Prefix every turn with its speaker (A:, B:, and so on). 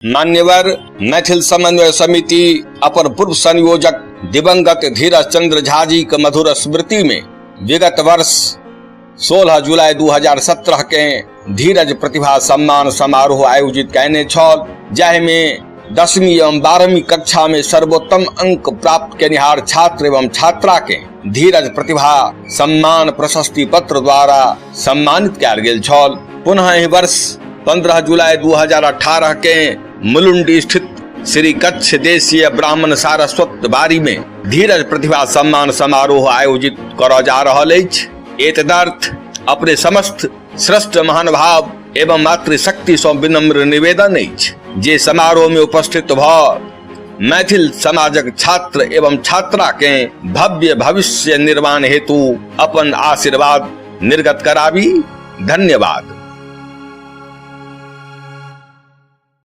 A: मान्यवर मैथिल समन्वय समिति अपर पूर्व संयोजक दिवंगत धीरज चंद्र झा जी के मधुर स्मृति में विगत वर्ष 16 जुलाई 2017 के धीरज प्रतिभा सम्मान समारोह आयोजित कयने छल, जाहिमे 10वीं एवं 12वीं कक्षा में सर्वोत्तम अंक प्राप्त केनिहार छात्र एवं छात्रा के धीरज प्रतिभा सम्मान प्रशस्ति पत्र द्वारा सम्मानित कयल गेल छल। पुनः एहि वर्ष 15 जुलाई 2018 के मुलुंड स्थित श्री कच्छ देशीय ब्राह्मण सारस्वत बारी में धीरज प्रतिभा सम्मान समारोह आयोजित करऽ जा रहल अछि। एतदर्थ अपने समस्त श्रेष्ठ महानुभाव एवं मातृशक्ति सँ विनम्र निवेदन अछि जे समारोह में उपस्थित भऽ मैथिल समाजक छात्र एवं छात्रा के भव्य भविष्य निर्माण हेतु अपन आशीर्वाद निर्गत कराबी। धन्यवाद।